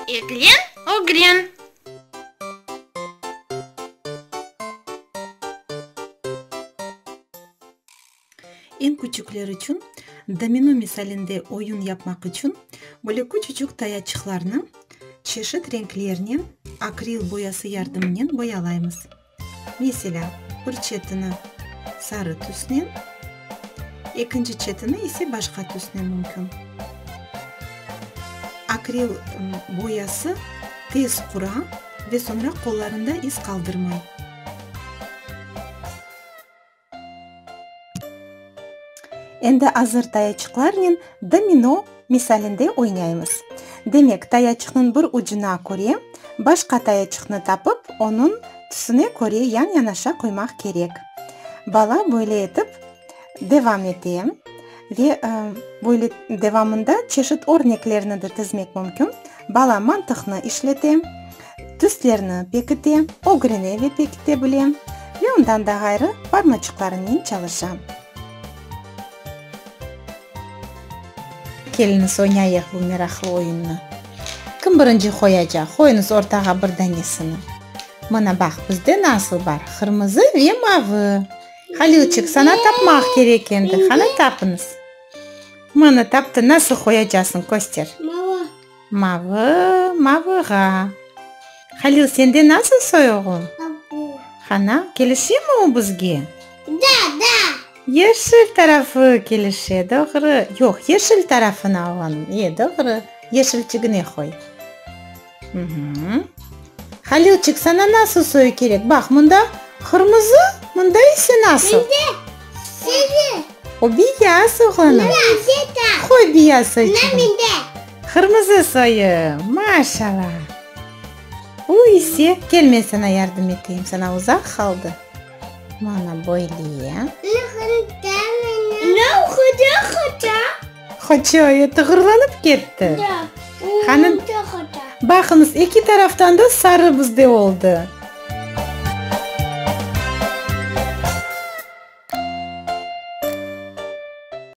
Eglen, ögren. Eñ küçükler içün domino misalinde oyun yapmaq içün böyle küçücük tayaçıqlarnı çeşit renklernen akril boyası yardımınen boyalaymız. Meselâ, bir çetini sarı tüsnen, ekinci çetini ise başqa tüsnen mümkün. Akril boyası tez qura ve soñra qollarında iz qaldırmay. Endi azır tayaçıqlarnen domino misalinde oynaymız. Demek, tayaçıqnıñ bir ucuna köre başqa tayaçıqnı tapıp, onıñ tüsüne köre yan-yanaşa qoymaq kerek. Bala böyle etip devam ete ve böyle devamında çeşit örneklerni de tizmek mümkün. Bala mantıqnı işlete. Tüslerni pekite, ögrene ve pekite bile ve ondan da ğayrı parmaçıqlarınen çalışa. Keliñiz, oynayıq bu meraqlı oyunnı. Kim birinci qoyacaq? Qoyuñız ortağa bir danesini. Mına baq, bizde nasıl bar, qırmızı ve mavı. Halilçik, saña tapmaq kerek endi. Qana, tapıñız. Mına, taptı. Nasıl qoyacaqsıñ, köster. Mavı. Mavı, mavığa. Halil, sende nasıl soy, oğlum? Qana, kelişemi o bizge? Da, da. Yeşil tarafı kelişe, doğru. Yoq, yeşil tarafını oğlanım. E, doğru. Yeşilçigine qoy. Halilçik, saña nasıl soyu kerek? Baq, mında qırmızı, mında ise nasıl? Mende sarı. O beyaz, oğlanım. Mende Qoy beyaz soyçığını. Mende. Qırmızı soyu, maşallah. Bu ise, kel men saña yardım eteyim, saña uzaq qaldı. Mana böyle. Hoca, tığırlanıp ketti. Hanım, baqıñız, eki taraftan da sarı bizde oldı.